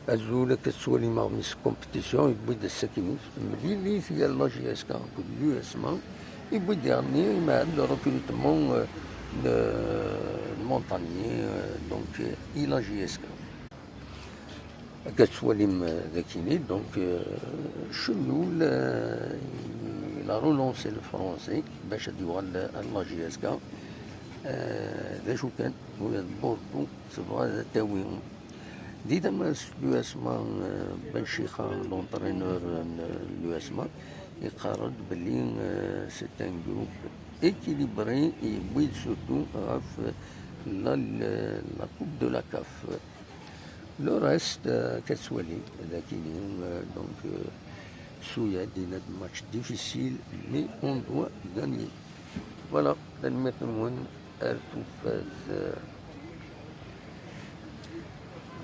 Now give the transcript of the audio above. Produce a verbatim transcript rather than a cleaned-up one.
Azul, akka tettwalim aɣmis n compétition, yewwi-d asakin-is, mlilit gar la J S K akked l'U S M A, yewwi-d daɣen, imaɛad, le recrutement, euh, de montagners, euh, donc, euh, i la J S K. Akka tettwalim, euh, dakini, donc, euh, Cellul, euh, il a relancé le français, bac ad yuɣal ar la J S K, euh, d acu kan, ula d Bordeaux tebɣa ad tawi. Di tama s l'U S M A, euh, Ben Chixa, l'entraîneur n l'U S M A, yeqqar-d belli, euh, c'est un groupe équilibré, yewwi-d surtout ɣef la, la, la Coupe de la CAF. Le reste, euh, akka tettwalim, dakini, euh, donc, euh, Suyad, il a des matchs difficiles, mais on doit gagner. Voilà, tanemmirt-nwen, ar tufat, euh,